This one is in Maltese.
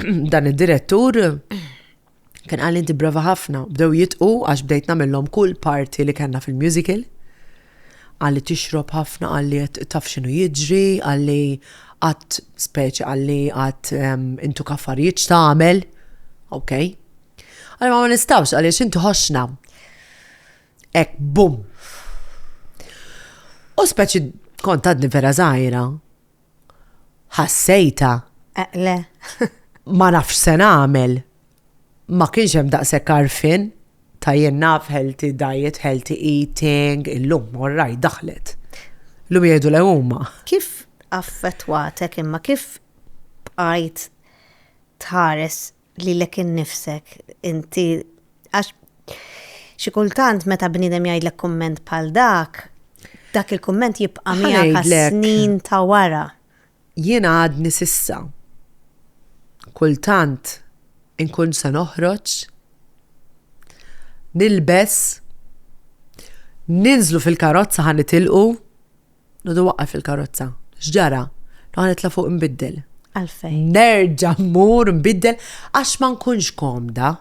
Dan id-direttur kien qal inti brava ħafna. Bdew jitqu għax bdejt nagħmilhom kull parti li kellna fil-musical. Qalli tixrob ħafna, qalli taf x'inhu jiġri, qalli qatt speċi qalli qatt intuk affarijiet x'tagħmel. Ok. Qalli ma ma nistgħux għaliex inti ħoxna. Hekk bum. U speċi kont għadni vera żgħira. Ħassejta. Eh, le. Ma nafx se nagħmel. Ma kienx hemm daqshekk għarfien ta' jien naf healthy diet, healthy eating, illum orraj daħlet. Illum jgħidu le huma. Kif affettwatek imma kif bqajt tħares lilek innifsek inti għax xi kultant meta bniedem jgħidlek kumment bħal dak, dak il-kumment jibqa' miegħek snin ta' wara. Jiena għadni sissa. Kultant inkun se noħroġ, nilbes, ninżlu fil-karozza ħa nitilqu, Nodu waqqaf il-karozza. X'ġara? No nitla' fuq nbiddel. Għalfejn. Nerġa' mmur nbiddel għax ma nkunx komda.